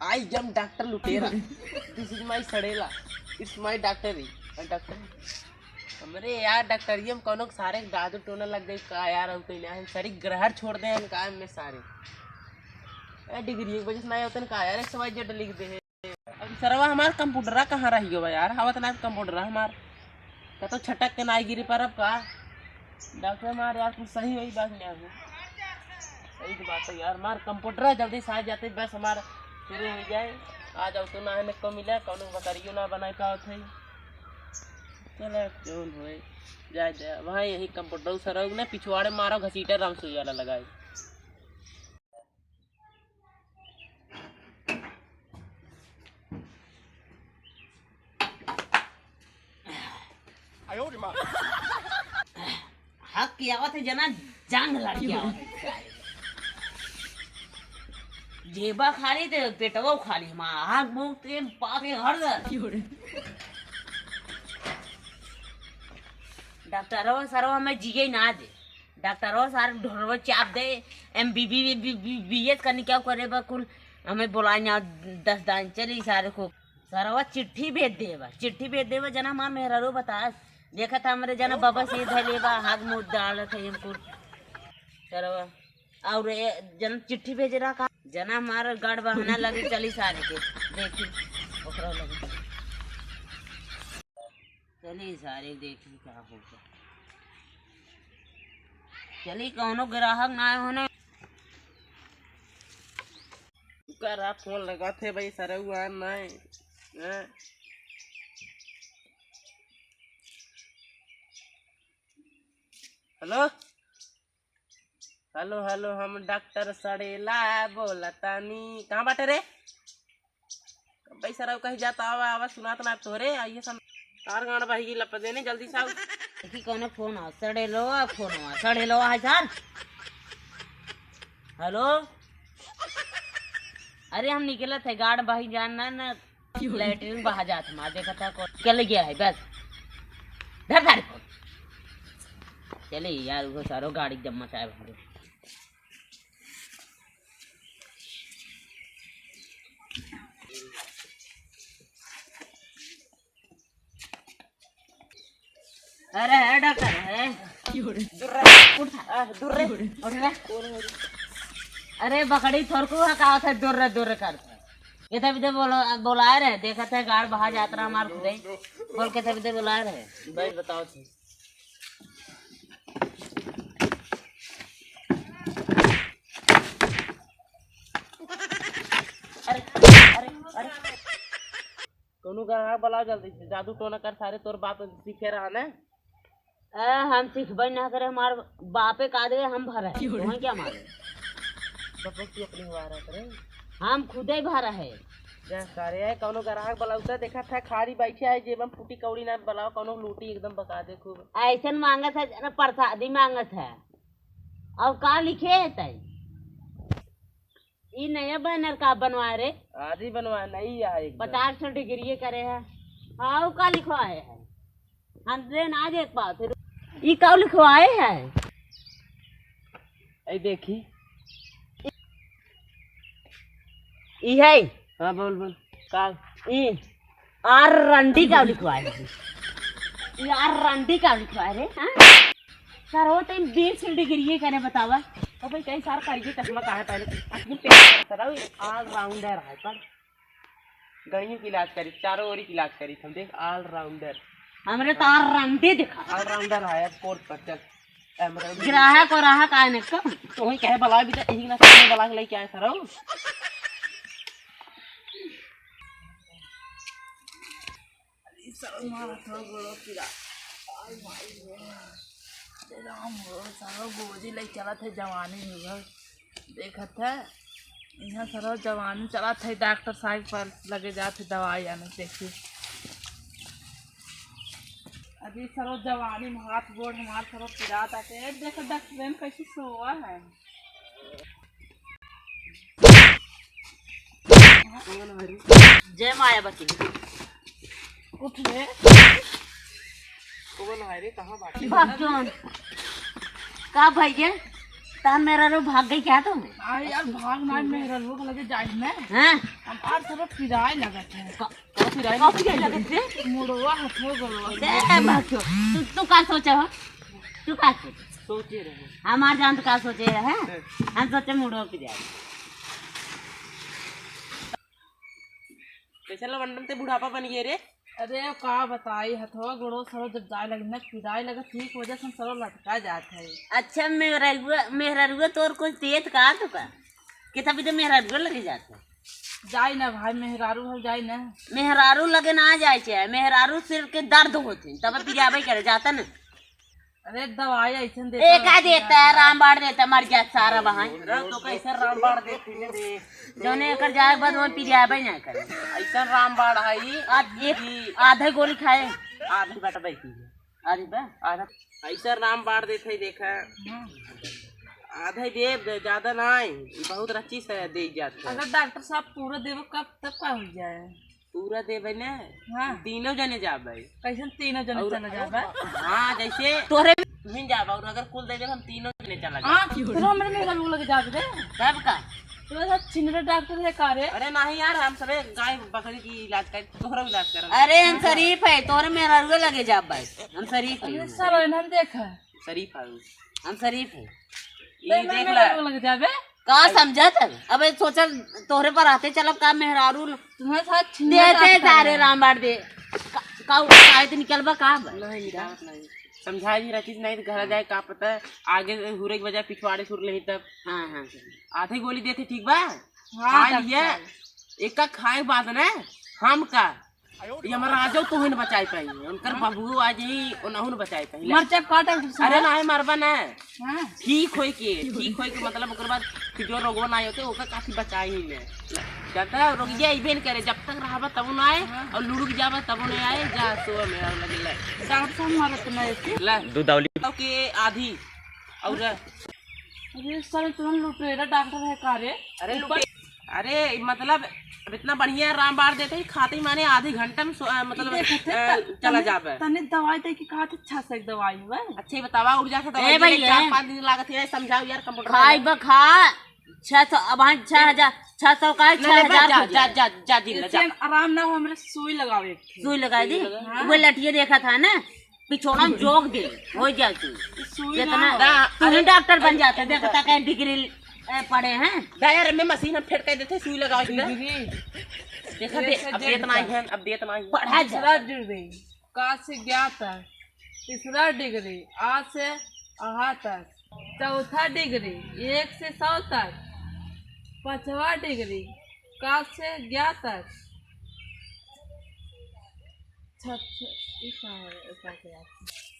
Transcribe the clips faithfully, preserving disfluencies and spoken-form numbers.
I am doctor लुटेरा। This is my सड़ेला। It's my doctor ही। डॉक्टर। हमरे यार डॉक्टरिया में कौनो सारे जादू टोना लग गई का यार? हम कहीं ना, हम सारी ग्रहण छोड़ दे हैं का में सारे। ए, डिग्री एक वजह से ना होतन का यार, एक्स वाई जेड लिख दे है। अब सरवा हमार कंप्यूटरा कहाँ रह गयो बा यार? हवा तना कंप्यूटरा हमार कतो छटक के ना गिरी पर अब का? डॉक्टर मार यार, कुछ सही वही बात नहीं है। सही तो बात है यार, मार कंप्यूटर जल्दी से आ जाते, बस हमार शुरू हो जाए। आ जाओ तो ना हमें को मिला, कौनो बकरियो ना बनाए पावत है। चलो, जौन होए, जाए दे। वहाँ यही कंप्यूटर सरवा ने पिछवाड़े मारो घसीटा राम सुई वाला लगाए। हक के आवत है जना, जांग लड़ के आवत है। जेबा खाली ते पेटवा खाली, माँ आग मुंह ते पाप के हर दर। डॉक्टरवा सरवा हमें जिए ना दे। डॉक्टरवा सारे ढोरवा चाप दे, M B B B B S करने क्या करे बा कुल, हमें बोलाए ना दस दान चली सारे को। सरवा चिट्ठी भेज देबा, चिट्ठी भेज देबा, जना हमार मेहरारू बतास, देखत हमरे जना बबस ये धैले बा, हाथ मुंह डालत है हमको सरवा। और ए, जना चिट्ठी भेज रहा का, जना हमार गाड़ बहाना लगे चली सारे के, देखी ओकरा लगे। चली सारे देखी का होगा। चली कौनो ग्राहक ना होने। करा फोन लगात है भाई, सरवा ना है। हैं? हेलो, हेलो, हेलो, हम डॉक्टर सड़ेला बोलतानी। कहाँ बाटे रे? भाई सरवा कहीं जाता आवा, आवा सुनात ना तोरे, आइए सन। तार गाड़ बहिगी लप देने, जल्दी से आओ। देखी कौनो फोन आ, सड़ेलो फोन आ, सड़ेलो है सर। हेलो, अरे हम निकलत है, गाड़ बही जान ना, ना लैट्रिन बहा जात हमार, देखा था कौन चल गया है बस। धर धर। चले यार, वो सारो गाड़ी जब मचाए भागे। अरे है डॉक्टर है। दूर रहे। उठ। आ, दूर रहे। उठ रहे। अरे बकरी थोरकू है का होता है, दूर रहे, दूर रहे करता है। ये तभी तो बोलो, बोलाए रहे, देखा था गाड़ बहा जात रहा हमार खुदे। बोल के तभी तो बोलाए रहे। भाई बताओ थी। अरे, अरे, अरे। कौनो ग्राहक बुलाओ जल्दी से, जादू टोना कर सारे तोर बाप सीखे रहा ना। ए, हम सीखबे ना करे, हमार बापे का दे हम भरे। क्यों रे? तुम्हें क्या मालूम? बकवास तू अपनी हुआ रहा करे। हम खुदे भरा है। जा सारे, ए, कौनो ग्राहक बुलाओ तो देखा था खाली बैठे है, जेब में फूटी कौड़ी ना बुलाओ, कौनो लूटी एकदम बका दे खूब। ऐसन मांगत है, जना प्रसादी मांगत है। अब का लिखे है तै? ई नया बैनर का बनवाए रे? आज ही बनवाए, नई है एकदम। पचास ठो डिग्री करे है। हाँ, ऊ का लिखवाए है? हम ट्रेन आज एक पाओ थे। ई का लिखवाए है? ए देखी। ई है? हाँ, बोल, बोल। का? ई आर रंडी का लिखवाए है? ई आर रंडी का लिखवाए रे? हाँ? सर, हो तो इन बीस डिग्री ये करे बतावा। ओ भाई, कई सार करिए चश्मा काहे पहले? आदमी पेट कर सर, all rounder है, पर गणियों की इलाज करी, चारों ओर की इलाज करी, हम देख, all rounder। हमरे तो आर रंडी दिखा। All rounder है, अब कोर्ट पर चल। ए, मतलब ग्राहक और राहक आए ने कम। तो वही कहे बला भी तो, यही ना कहे बला के लेके आए सर। अरे सब मारा था गोड़ो पिरा। आई माई रे। अरे राम हो, सारा गोजी ले चलत है जवानी में घर। देखत है, यहाँ सारा जवानी चलत है, डॉक्टर साहब पर लगे जात है दवाई आने, देखी। अभी सारा जवानी में हाथ गोड़ हमार सारा पिरात आते हैं। देख डॉक्टर कैसे सोवा है। जय मायावती। उठ रे। कौन है रे, कहाँ बाटे? भाग जौन। का भैया? तार मेहरारू भाग गई का तुम? अरे यार, भाग ना, मेहरारू के लगे जाई ना। हाँ? हमार सब पिराए लगत है। का, का पिराए लगत है? मुड़वा हथो गड़वा। ए, भाग क्यों? तू, तू का सोचा हो? तू का सोचा? सोचे रहे। हमार जान तो का सोचे रहे? हम सोचे मुड़वा पिराए। कैसे लवंडन ते बुढ़ापा बन गए रे? अरे का बताई, हथवा गोड़ो सरो जब जाए लगे ना, पिराए लगे, ठीक वजह से हम सरो लटका जात है। अच्छा, मेहरारुआ, मेहरारुआ तोर कुछ देत का तुका? कि तभी तो मेहरारुआ लगे जात है। जाई ना भाई, मेहरारू हो जाई ना। मेहरारू लगे ना जाए चाहे, मेहरारू सिर के दर्द होते, तब पिराबे करे, जाता ना। अरे दवाई ऐसन देता ए, का है, देता है, रामबाण देता है, मर गया सारा बहाई। अरे तो कैसे रामबाण देते हैं रे? जौने एकर जाए के बाद वहीं पिरियाबे ना करे। ऐसा रामबाण है ई। आज एक कि आधे गोली खाए। आधी बटबे की है। आधी बा? आधा। ऐसा रामबाण देते हैं, देखा। आधे देब, ज्यादा नहीं, बहुत रच्ची से दे जाते हैं। अगर डॉक्टर साहब पूरा देबो कब, तब का हो जाए? पूरा देबे ने। हाँ। तीनों जने जाबे। कैसन तीनों जने और चला जाबे? हाँ, जैसे तोहरे तुम जाबा और अगर कुल दे देब, हम तीनों जने चला जाबे। हाँ, तू हमरे में लोग लगे जाबे रे। तब का? तू ऐसा छिनरे डॉक्टर है का रे? अरे नहीं यार, हम सबे गाय बकरी की इलाज कर, तोहरा इलाज कर। अरे हम शरीफ है, तोहरे मेहरारुए लगे जाबे। हम शरीफ है। अरे सर, इन्हन देख। शरीफ है। हम शरीफ है। ये देख ले। लग जाबे। का समझत है? अबे सोचल तोहरे पर आते चलब का मेहरारू ल-, तुम्हारे साथ छिंदे देते सारे रामबाण दे। का, का उठाए तो निकलबा का बा? नहीं, निकालत नहीं। समझाए भी रहती नहीं तो घर जाए का पता है, आगे हुरे के बजाय पिछवाड़े सुर लेही तब। हाँ, हाँ, सही। आधे गोली देते ठीक बा? हाँ, खा डॉक्टर लिया। साहब। एका खाए बाद ना हम का ये हमार राजो तोहे न बचाई पाई, उनकर बबुओ आ जाई, उनहु न बचाई पाई। ले। मर जाब का डॉक्टर साहब? अरे नाही मरबा ना। हाँ। ठीक होई के, ठीक होई के मतलब ओकर बाद फिर जो रोगवा ना होते, ओकर काफी बचाई ही ले। ज्यादा रोगिया इबे न करे, जब तक रहबा तब ना आए, हाँ। और लुढ़क जाबा तब ना आए, जा सो मेरा लगे ले। डॉक्टर साहब मरत ना ऐसे। ले। दूध औली। के आधी। और अरे साले, तुम लुटेरा डॉक्टर है का रे? अरे ऊपर लुटे-, अरे मतलब अब इतना बढ़िया रामबाण देते ही खाते ही माने आधे घंटा में सो-, अ, मतलब, देखत है, अ, त-, चला तने, जाबे। तने दवाई दे के कहा था, अच्छा से एक दवाई हुआ है। अच्छा ही बतावा, उठ जा के ए दवाई दे, भैया। चार पाँच दिन लागत है, समझाओ यार, कंप्यूटर खाई वाला। बा खा, छह सौ, अब हाँ, छह हजार, छह सौ का है, नहीं, नहीं, छह हजार जा, रुपया। जा, जा, जा, जी, ले, जा। इससे आराम ना हो, हमरे सुई लगावे एक ठे। सुई लगाई दी? सुई लगा। हाँ। वो लठिया देखा था ना, पिछोड़ा में जोक दे, हो जाए तू। सुई जितना ना हो। तू ही अरे, डॉक्टर बन अरे, जाते, अरे, देखता कहीं डिग्री, ए, पढ़े हैं। दायर में मशीन हम फिट कर देते, सुई लगाओ इधर। डिग्री। देखा दे, ऐसे अब देत नहीं है, अब देत नहीं है। पढ़ा जा। दूसरा डिग्री, का से ज्ञा तक। तीसरा डिग्री, आ से अहा तक। चौथा डिग्री, एक से सौ तक। पाँचवा डिग्री, का से ज्ञा तक। छ-, छ-, ई का है, ई का है?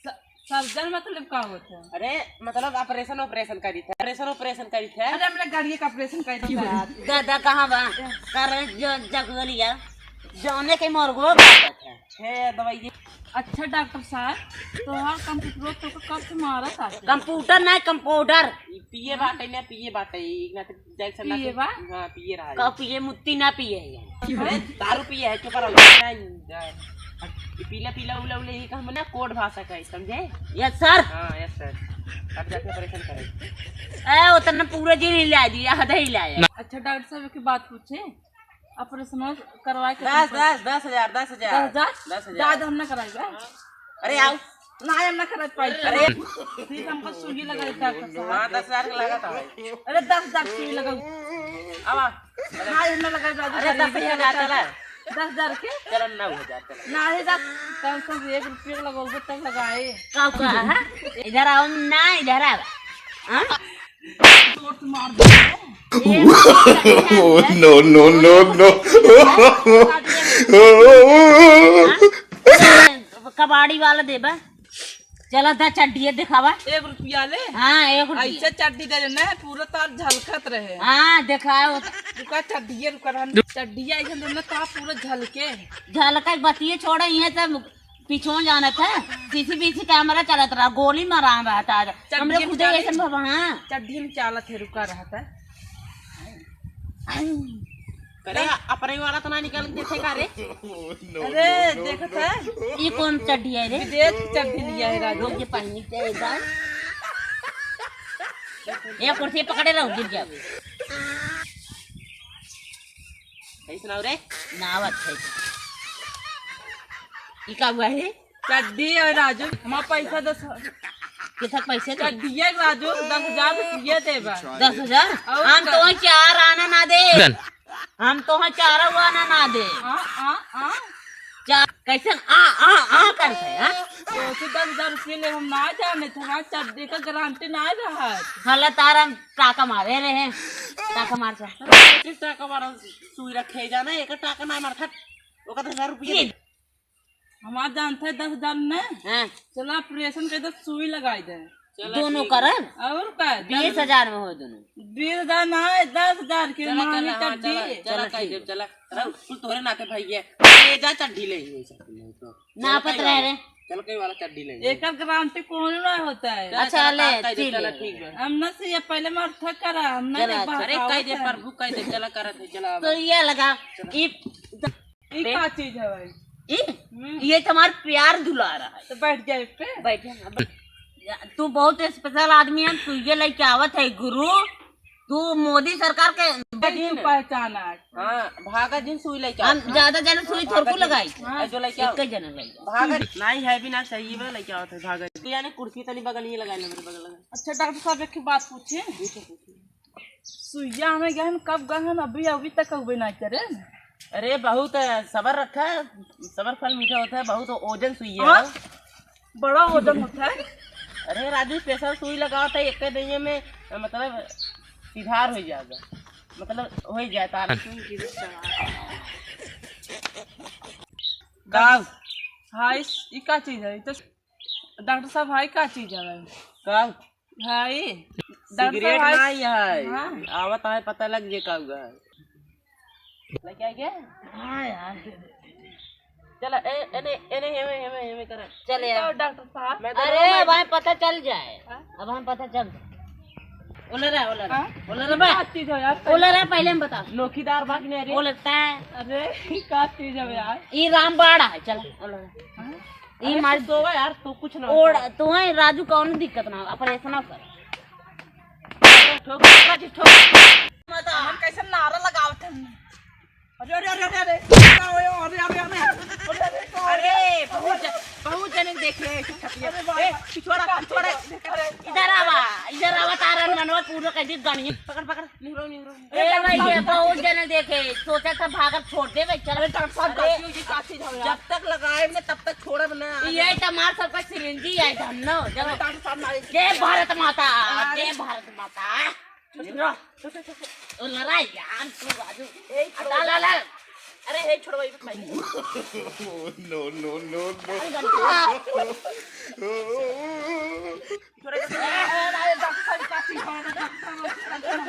स-, सर्जन मतलब का होता है? अरे, मतलब ऑपरेशन, ऑपरेशन करी थे, ऑपरेशन, ऑपरेशन करी थे। अरे, हमने गाड़िए का ऑपरेशन करी थे। दा, दा, कहाँ बा? कर जो जगलिया, जौने के मोरगो बात है। हे दवाई। अच्छा डॉक्टर साहब, तोहार कंप्यूटर तो कब से मारा था? कंप्यूटर ना, कंपाउडर। ई पिए बाटे ना, पिए बाटे, ई ना तो जैसे ना पिए तो, बा? हाँ, पिए रहा है। का पिए? मुत्ती ना पिए है। अरे, दारू पिए है, चुप रहो। नहीं, नहीं। ये पीला, पीला, उला, उला, ये का हम ना कोड भाषा का है, समझे? Yes sir। हाँ, yes sir। अब जाके ऑपरेशन करें। ए, उतना पूरा जी नहीं ला दिया, आधा ही लाया। अच्छा, डॉक्टर साहब, एक बात पूछे? ऑपरेशन करवाए के दस, तुमको दस, दस हजार, दस हजार। दस हजार? दस हजार। ज्यादा हम ना कराई बा। अरे, आओ। ना, हम ना कराई पाई। अरे। फिर हमको सुई लगा देता था। हाँ, दस हजार के लगा था। अरे, दस हजार सुई लगा। आवा। ना, हम ना लगा, ज्यादा अरे, दस हजार का चला। दस हजार के? चला, नौ हजार चला। ना, हे जा, कम से कम एक रुपये का लगोगे तब लगाए। का, का, हाँ? इधर आओ ना, इधर आओ। हाँ? जोर से मार दे। No, no, no, no। कबाड़ी वाला देबा। चला दा चड्डिया दिखावा। एक रुपया ले। हाँ, एक रुपया। ऐसे चड्डी दे देना है, पूरा तार झलकत रहे। हाँ, दिखाओ। रुका, चड्डिया रुका रहन। चड्डिया ऐसे देना, तार पूरा झलके। झलका के बतिये छोड़ा, ये सब पिछों जानत है, सीसी बीसी कैमरा चलत रहा, गोली मारा रहता है। हमरे चड्ढी में खुदे चालत ऐसन है। बाबा, हाँ। चड्ढी में चालत है, रुका रहता है। करे, अपने वाला तो ना निकाल देते का रे? अरे, देखत है? ये कौन चड्ढी है रे? विदेश की चड्ढी लिया है राजू। लोग ये पहनी थे एक बार। ये कुर्सी पकड़े रहो, गिर जाओ। कैसे नाव रे? नाव अच्छा है। ई का हुआ है? चड्डी और राजू, हमार पैसा दस। कितना पैसे दे? चड्डी है राजू, दस हजार रुपये देबा। दस हजार? और हम का? तो चार आना ना दे। हम तो चार आना ना दे। आ, आ, आ। चार, कैसे आ, आ, आ करते हैं, हाँ? तो तू दस हजार रुपये ले, हम ना जाने थे, हमार चड्डी का गारंटी ना रहा। साला तारा टाका मारे रहे, टाका मार से। अरे, एक टाका मारा, सुई रखे जाना, एक टाका ना मार था, ओका दस हजार रुपये ये दे। हमार जानते हैं दस हजार में। हाँ। चला ऑपरेशन कर दे, सुई लगाई दे। चला दोनों ठीक। करब? और का? बीस हजार में हो दोनों। बीस हजार ना है, दस हजार के चला, मांगी चला, हाँ, तब चला, दिए। चला, चला, कह ठीक दे, है। चला। अरे, कुल तोहरे नाते भाई है। ले जा, चड्डी ले ही, वैसे नहीं तो। नापत चल, कहीं रहे वाला, रे। चल, कहीं वाला चड्डी ले ही। एकर गारंटी कोनो ना होता है। चला, अच्छा, चला, ले, काम कर दे, ठीक चला, है। ठीक है। हम ना से ये पहले मार थक करा, हम ना चला, देख चला। अरे, बताओ कह दे, तो। प्रभु कह दे, चला, करत है, चला, तो अब। ये लगा, चला। ई ई का चीज है भाई? ई? हम्म। ये तो हमार प्यार दुलार है। तो बैठ जा इस पे। बैठ जा, बैठ। तू बहुत स्पेशल आदमी है, तू ये लेके आवत है गुरु। तू मोदी सरकार के तू पहचान आज। हाँ, भागा जिन सुई लेके हम आवत। ज्यादा जने सुई थोड़को लगाई। हाँ। जो लेके आओ। एक जने लेके आओ। भागा। नहीं है भी ना सही में लेके आवत है, भागा। तू यानी कुर्सी तनी बगल ही लगा ले, मेरे बगल लगा। अच्छा डॉक्टर साहब, एक बात पूछे? पूछो, पूछो। सुइया हमें गहन कब गहन अभी, अभी तक अबे ना करे। अरे बहुत, अ, सबर रखा, सबर फल मीठा होता है, बहुत ओजन सुइया हाँ? है। बड़ा ओजन होता है। अरे राजू, स्पेशल सुई लगावत है, एक दइये में, अ, मतलब सुधार हो जाएगा, मतलब हो जाए तार। का? हाय, ई का चीज है? ई तो डॉक्टर साहब, हाय का चीज है भाई? का? भाई, डॉक्टर सिगरेट साहब, ना ही है। हाँ। आवत है, पता लग जे का हुआ है। लग क्या गया? हाँ यार। चला, ए, एने, एने, हेमे, हेमे, हेमे करा। चले आओ यार। डॉक्टर साहब। मैं तो अरे रहूँ, भाई, पता चल जाए। हाँ? अब हम पता चल जाए। ओला रहा, ओला रहा। हाँ? ओला रहा बा। बात चीज हो यार। ओला रहा, पहले हम बता। नोखीदार बात नहीं रे। ओलता है। अरे, का चीज है यार? ई रामबाड़ा है, चल, ओला रहा। हाँ? ई अरे मार तू सोवा यार, तू कुछ ना ओड़, होता। तू है राजू, कौन दिक्कत ना, ऑपरेशन कर। ठोक, ठोक, ठोक। हम कैसे नारा लगावत हन? अरे, अरे, अरे, अरे, अरे। अरे, अरे, अरे, अरे। अरे, बहुत ज-, बहुत जने देखे हैं, छतिया। अरे, बाप रे। ए, पिछोड़ा, पिछोड़ा। अरे। इधर आवा, इधर आवा, तारा मनवा पूरा कर दी गणिया। पकड़, पकड़, निहुरो, निहुरो। ए भाई, ये बहुत जने देखे, सोचा था भागत छोड़ दे भाई, चल। अरे डॉक्टर साहब, अरे, गलती हो गई, काफी झगड़ा। जब तक लगाए न, तब तक छोड़ब ना। ये तो मार सबका सिरिंजी है, धन्नो, चलो। अरे डॉक्टर साहब, मारे। जय भारत माता, अरे। जय भारत माता। चुप रह। ओ लड़ा यार, तू राजू। ए, ला, ला, ला। अरे, हे छोड़ो, ये भाई। No, no, no, no। अरे, गलती। छोड़ रे, अरे, अरे, डॉक्टर साहब, काफी हो रहा है, डॉक्टर साहब।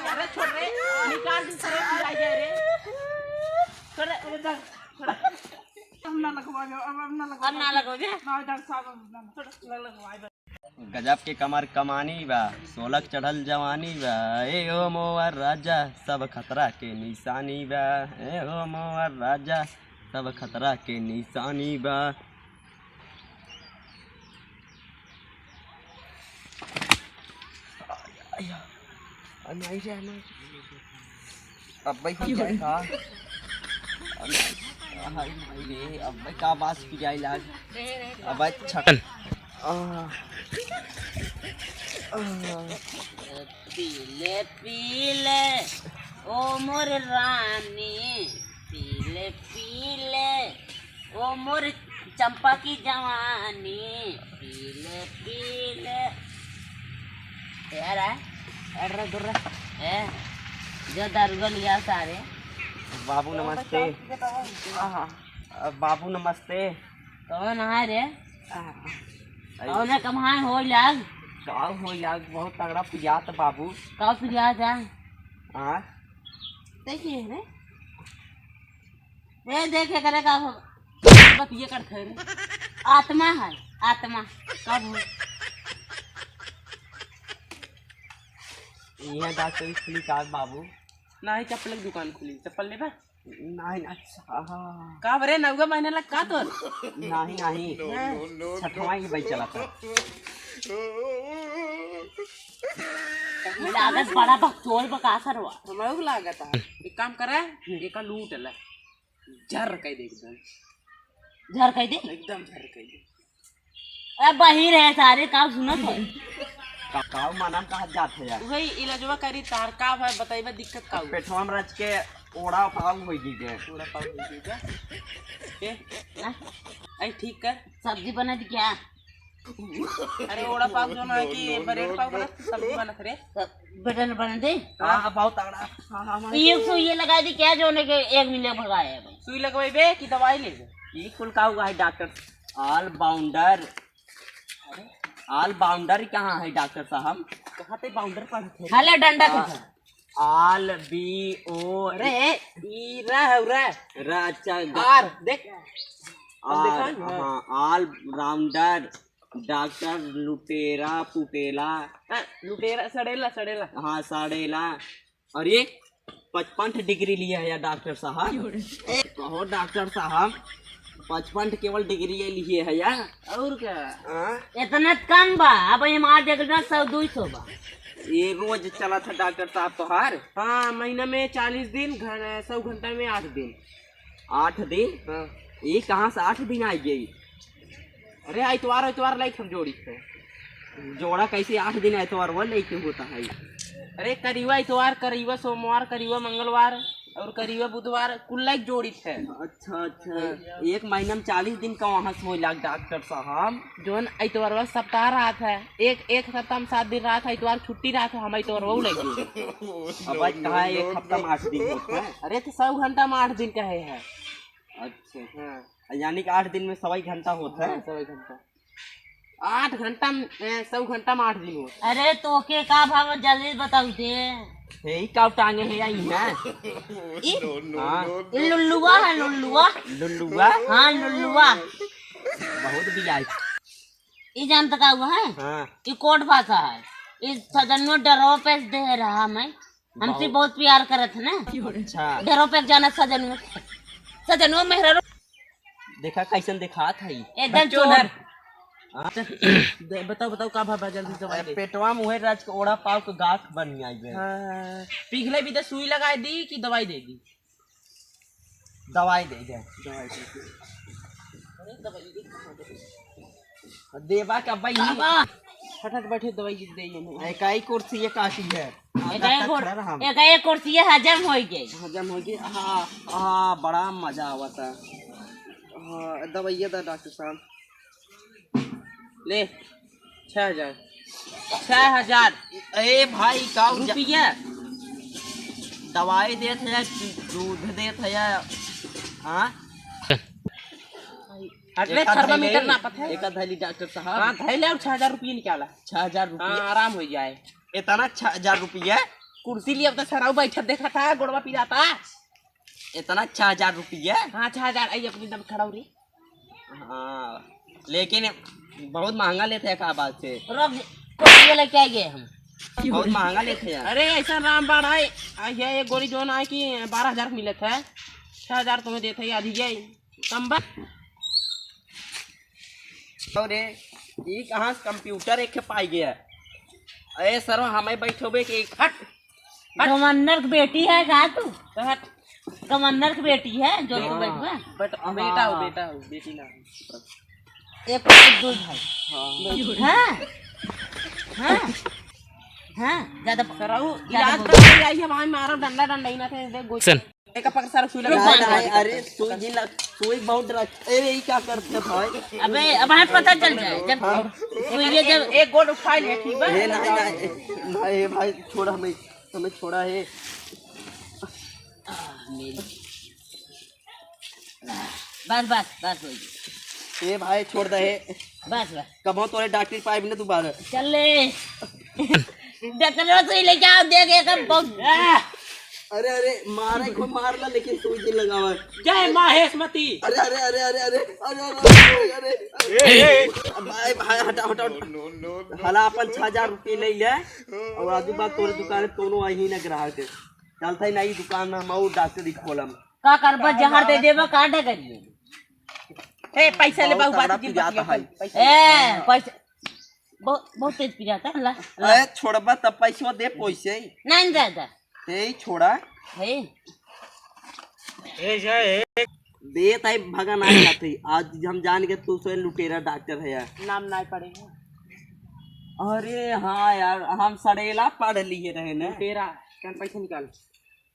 अरे, छोड़ रे, निकाल दी, सर, तू आ जा रे। छोड़ रे, अरे, डॉक्टर, छोड़ रे। अब ना लगवा दो, अब, अब ना लगवा अब ना दो। लगवा दे। ना, डॉक्टर साहब, अब ना, छोड़, लग-, लगवा दो। गजब के कमर कमानी बा, सोलह के चढ़ल जवानी बा। ए हो मोर राजा, सब खतरा के निशानी बा। ए हो मोर राजा, सब खतरा के निशानी बा। आ, नहीं रे, नहीं। अब भाई हो जाए का? अब, हाय भाई रे, अब भाई का बास पिराई लाग। अब भाई छक-, आ। आ। पीले पीले ओ मोर रानी, पीले पीले ओ मोर चंपा की जवानी, पीले पीले। यार, आ, अरे दूर रह। ए, जो दारुआ लिया सारे। बाबू नमस्ते। हाँ, हाँ। बाबू नमस्ते। कौन है रे? हाँ। कौन है कमाए हो लाग? का हो लाग, बहुत तगड़ा पियात बाबू। का पियात है? हाँ। देखिए रे। ए, देखे करे का हो? बस ये कर थे रे। आत्मा है, आत्मा। कब हो? यहाँ डॉक्टरी खुली का बाबू? नाही, चप्पल की दुकान खुली। चप्पल लेबा? नाही, नाही, हाँ। का बरे, नौगा महीना लग का तोर? नाही, नाही। हाँ। छठवां ही भाई चला था। लागत बड़ा बकचोद बा का सरवा। हमरो के लागत है। एक काम करा, एका लूट ला। झर कह दे एकदम। झर कह दे? एकदम झर कह दे। ए, बहिर है सारे, का सुनत है? का, का मानम कहा जात है यार? वही इलाजवा करी, तार का है, बताइबा दिक्कत का हुआ? पेटवा में रच के ओड़ा पाव होई गई है। ओड़ा पाव होई गई है। ए, आ? ए, ठीक कर। सब्जी बना दी क्या? अरे, ओड़ा पाव जो ना कि ब्रेड पाव बनत, सब्जी बनत रे। बटन बना दे। हाँ, हाँ, बहुत तगड़ा। हाँ, हाँ, हाँ। ये सुई लगा दी क्या, जो ने के एक मिले भगाए अब? सुई लगवाइबे कि दवाई लेबे? ये कुल का हुआ है डॉक्टर? ऑल बाउंडर। ऑल बाउंडर कहाँ है डॉक्टर साहब? कहाँ पे बाउंडर पढ़ते हैं? खाले डंडा के हाँ। साथ। ऑल बी ओ अरे, ई रा है, रा। रा, अच्छा, ग- आर, देख। आर, देखा ना? हाँ, ऑल राउंडर, डॉक्टर लुटेरा, पुटेला। हाँ, लुटेरा, सड़ेला, सड़ेला। हाँ, सड़ेला। अरे, पचपन डिग्री लिया है यार डॉक्टर साहब। कहो डॉक्टर साहब, पचपन केवल डिग्री ये लिए है यार। और क्या? हाँ? इतना कम बा, अब हम आज देख लेना, सौ, दो सौ बा। ये रोज चला था डॉक्टर साहब तोहार? हाँ, महीना में चालीस दिन, घन-, सौ घंटा में आठ दिन। आठ दिन? हाँ। ये कहाँ से आठ दिन आ गई? अरे, इतवार, इतवार लाइक हम जोड़ी थे। जोड़ा कैसे आठ दिन इतवार वो लेके होता है? अरे, करीबा इतवार, करीबा सोमवार, करीबा मंगलवार और करीबा बुधवार कुल लाइक जोड़ी थे। अच्छा, अच्छा। हाँ। एक महीना में चालीस दिन का वहाँ से होला डॉक्टर साहब। जोन इतवारवा सप्ताह रहत है, एक, एक सप्ताह में सात दिन रहत है, इतवार छुट्टी रहत है, हम इतवारवा लग गए। अब आज कहाँ एक हफ्ता में आठ दिन होता है? अरे, तो सौ घंटा में आठ दिन का है, है। अच्छा। हाँ। यानी कि आठ दिन में सवाई घंटा होता है? हाँ, सवाई घंटा। आठ घंटा में, ए, सौ घंटा में आठ दिन होता है। अरे, तोके का भाव, जल्दी बताऊ दे। हे, ई का टांगे है, आई है? ई? हाँ। ई लुल्लुआ है, लुल्लुआ। लुल्लुआ? हाँ, लुल्लुआ। बहुत बियाई। ई जानत का हुआ है? हाँ। ई कोड भाषा है। ई सजनो डरो पे दे रहा मैं। हमसे बहुत बहुत प्यार करत है ना। अच्छा। डरो पे जाना सजनो। सजनो मेहरारू। देखा कैसन देखात है ई। एकदम बच्चों चोर। ना। हाँ। दे, बताओ, बताओ का भाव बा, जल्दी दवाई दे। पेटवा में उहे राज के ओड़ा पाव के गांठ बन आई बे। हाँ, पिघले भी तो सुई लगाए दी कि दवाई दे दी? दवाई दे दे। दवाई दे दे। अरे, दवाई दे, कहाँ दे? देवा का भाई। बाबा। हट, हट, बैठे, दवाई दे दे, ये नहीं। एकाई कुर्सी ये काटी है। एकाई कुर-, खड़ा रहा। एकाई कुर्सी ये हजम होई गई। हजम होई गई, हाँ, हाँ, बड़ा मजा आवता। हाँ, दवाई ये दा डॉक्टर साहब। ले, छह हजार। छह हजार। ए भाई, का रुपया? दवाई देत है, दूध देत है, हाँ? हट रे, एक हाथ थर्मामीटर धइले, नापत है। एक हाथ धइली डॉक्टर साहब। हाँ, धइले और छह हजार रुपया निकाला। छह हजार रुपया? हाँ, आराम हो जाए। इतना छह हजार रुपया? कुर्सी लिए अब तो सराऊ बैठत देखा था, गोड़वा पिराता। इतना छह हजार रुपया? हाँ, छह हजार। आई अपनी दम खड़ा हो रही। हाँ, लेकिन बहुत महंगा लेते हैं का बात से? रुक, कुर्सी लेके आइए हम। बहुत महंगा लेते हैं। अरे, ऐसा राम बाण है, आ, ये एक गोली जोन आए कि बारह हजार मिलत है, छह हजार तुम्हें देते हैं, आधी ये कम बा। अरे, ई कहाँ से कंप्यूटर एक पाई गया? अरे सर, हमें बैठोबे के एक हट। गवर्नर की बेटी है का तू? तो हट। गवर्नर की बेटी है जो तू हाँ। बैठबा? बट बेटा हो, हाँ। बेटा हो, बेटी ना हो। एक दो भाई। हाँ। हाँ। हाँ। ज्यादा सराऊ ज्यादा इलाज बोल। कर आई है भाई, मारो डंडा, डंडा ही ना थे, देख गोली। चल। एक पकड़ सारा सुई लगा। नहीं, नहीं, अरे सुई जिन लग, सुई बहुत डरा। अरे ये क्या करते हैं भाई? अबे अब हमें पता चल जाए जब हाँ। सुई ये जब एक गोल उठा ले, ठीक बा? ए, नहीं, नहीं, नहीं, ए भाई, छोड़ा हमें, हमें छोड़ा है। आ, मेरी। बस, बस, बस हो गई। ए भाई, छोड़ दे। बस, बस। कबो तोरे डॉक्टरी पाइब ना दोबारा। चल ले। डॉक्टर सुई लेके आओ, देख एकदम बहुत। अरे, अरे, मारे को मार ला, लेकिन सुई जिन लगावा। जय माँ हेसमती। अरे, अरे, अरे, अरे, अरे, अरे, अरे, अरे, अरे, अरे। ए, ए। भाई, भाई, हटाओ, हटाओ। हला अपन छह हजार रुपये ले ले, और आजू बात तोरे दुकान कोनो आई ही ना ग्राहक। चलता ही नहीं दुकान में, हम और डॉक्टरी खोलम। का करबा, जहर दे देबा, का डगरिए? ए, पैसा ले बहुत बाबू, तगड़ा बात की पिरात बतिया है। पैसा। ए, पैसा। बहुत, बहुत तेज पिरात है, ला, ला। अरे छोड़बा तब पैसवा दे, पैसे। नहीं दादा। ए छोड़ा। है। ए जा, ए। दे ताई भगा ना जाते। आज हम जान के तू से लुटेरा डॉक्टर है यार। नाम ना पड़ेगा। अरे हाँ यार, हम सड़ेला पढ़ लिए रहे ना। लुटेरा, चल पैसे निकाल।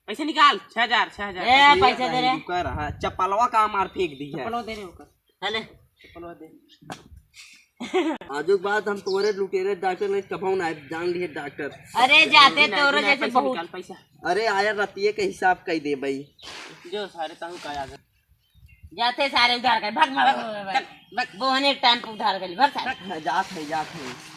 पैसे निकाल, छह हजार, छह हजार। ए, पैसे दे रे। रुका रहा, चप्पलवा का मार फेंक दी है। चप्पलवा दे रे ओकर। चले। चप्पलवा दे। आजो के बाद हम तोरे लुटेरे डॉक्टर नहीं, कबहू ना जान लिए डॉक्टर। अरे जाते नहीं, तोरे नहीं, जैसे पैसा बहुत निकाल, पैसा। अरे आया रतिये के हिसाब कई दे भाई। जो सारे ताऊ का याद है। जाते सारे उधार कर, भाग, भाग, भाग, भाग, भाग। चल, भाग। बोहने टाइम पे उधार कर, भाग सारे। हाँ, जात है, जात है।